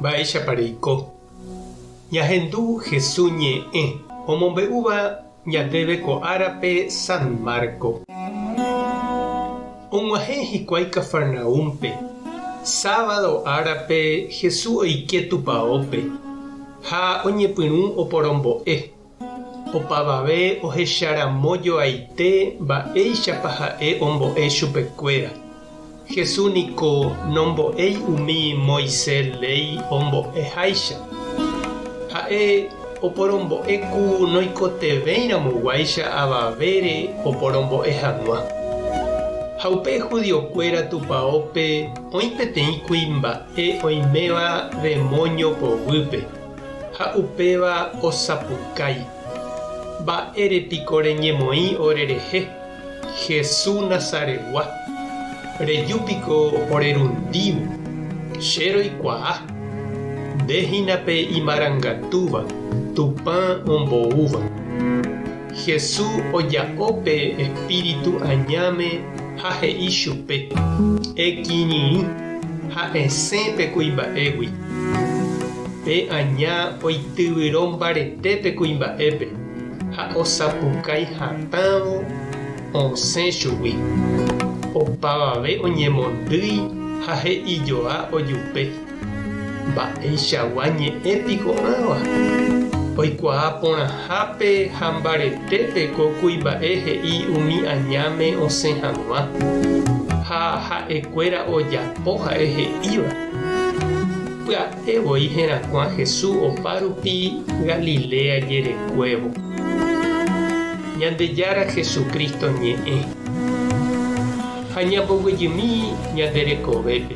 Mba'éichapa reiko? Ñahendu Hesu ñe'ẽ omombe'úva ñandéve ko árape San Marco. Og̃uahẽ hikuái Cafarnaúmpe. Sábado árape Hesu oike tupaópe ha oñepyrũ oporombo'e. Opavave ohecharamo joaite mba'éichapa ha'e ombo'e chupekuéra. Jesús niko nombo'éi umi Moisés léi ombo'eháicha. Ha'e oporombo'e ku noikotevẽiramoguáicha avavére oporombo'e hag̃ua. Ha upe judiokuéra tupaópe oĩ peteĩ kuimba'e oiméva demóño poguýpe. Ha upéva osapukái, Mba'ére piko reñemoĩ orerehe, Jesús Nazaretgua? Reju piko orerundívo? Che roikuaa, nde hína pe imarangatúva, Tupã omboúva. Jesús oja'o pe espíritu añáme ha he'i chupe, Ekirirĩ ha esẽ pe kuimba'égui. Pe aña oityvyro mbarete pe kuimba'épe ha osapukái hatãvo osẽ chugui. Opavave oñemondýi ha he'ijoa ojupe. Mba'eichagua ñe'ẽ piko ãva? Oikuaa porãhápe ha mbaretépe ko kuimba'e he'i umi añáme osẽ hag̃ua, ha ha'ekuéra ojapo ha'e he'íva. Pya'e voi herakuã Jesús opa rupi Galilea jerekuévo. Ñandejára Jesucristo ñe'ẽ. Ha ñamboguejymi ñande rekovépe.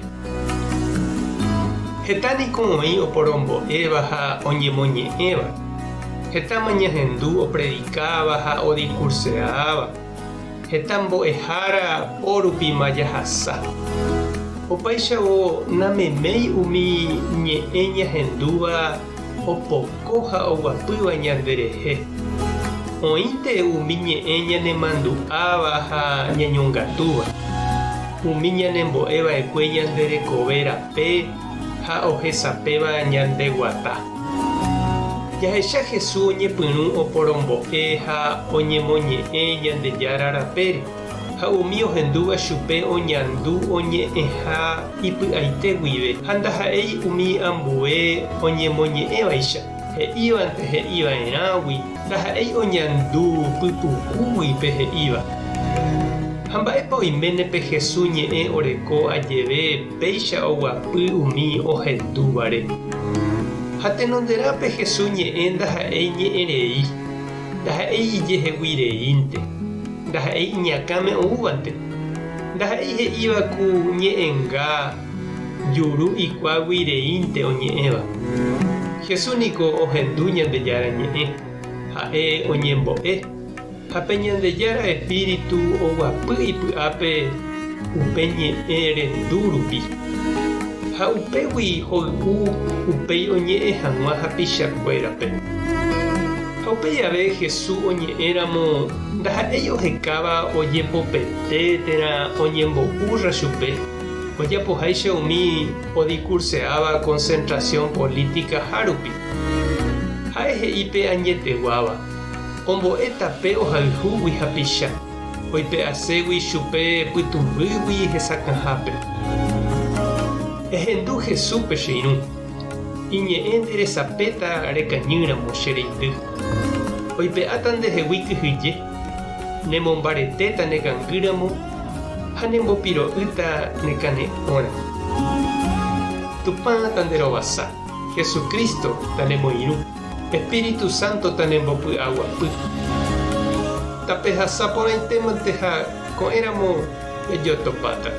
Heta niko oĩ oporombo'éva ha oñemoñe'ẽva, hetáma ñahendu opredikáva ha odikurseáva, heta mbo'ehára pórupima jahasa. Opáichavo nameméi umi ñe'ẽ ñahendúva opoko ha oguapýva ñanderehe. Oĩnte umi ñe'ẽ ñanemandu'áva ha ñañongatúva, umi ñanembo'e va'ekue ñande rekove rape ha ohesapéva ñande guata. Jahecha Jesús oñepyrũ oporombo'e ha oñemoñe'ẽ Ñandejára rapére. Ha umi ohendúva chupe oñandu oñe'ẽha ipy'aite guive, ha ndaha'éi umi ambue oñemoñe'ẽvaicha, he'ívante he'iva'erãgui, ndaha'éi oñandu pypukúgui pe he'íva. Ha mba'épa oiméne pe Jesús ñe'ẽ oreko ajeve péicha oguapy umi ohendúvare? Ha tenonderã pe Jesús ñe'ẽ ndaha'éi ñe'ẽ rei. Ndaha'éi ijehegui reínte, ndaha'éi iñakãme oúvante, ndaha'éi he'íva ku ñe'ẽnga juru ikuágui reínte oñe'ẽva. Jesús niko ohendu Ñandejára ñe'ẽ, ha'e oñembo'e, ha pe Ñandejára espíritu oguapy ipy'ápe upe ñe'ẽ rendu rupi. Ha upégui hoy'u upéi oñe'ẽ hag̃ua hapichakuérape. Ha upe jave Jesús oñe'ẽramo ndaha'éi ohekáva ojepopete térã oñembo'úrra chupe, ojapoháicha umi odikurseáva concentración política hárupi. Ha'e he'i pe añeteguáva, ombo'e tape ohayhúgui hapicha. Oipe'aségui chupe pytũmbýgui hesakãhápe. Ehendu Jesúspe che irũ. Iñe'ẽ nde resapéta rekañýramo che reindy. Oipe'áta ndehegui kyhyje, nemombaretéta ne kangýramo ha nembopiro'ýta ne kane'õramo. Tupã tanderovasa, Jesucristo tanemoirũ. Espíritu Santo tanembopy'aguapy. Tapehasa porãitémante ha ko'ẽramo jajotopáta.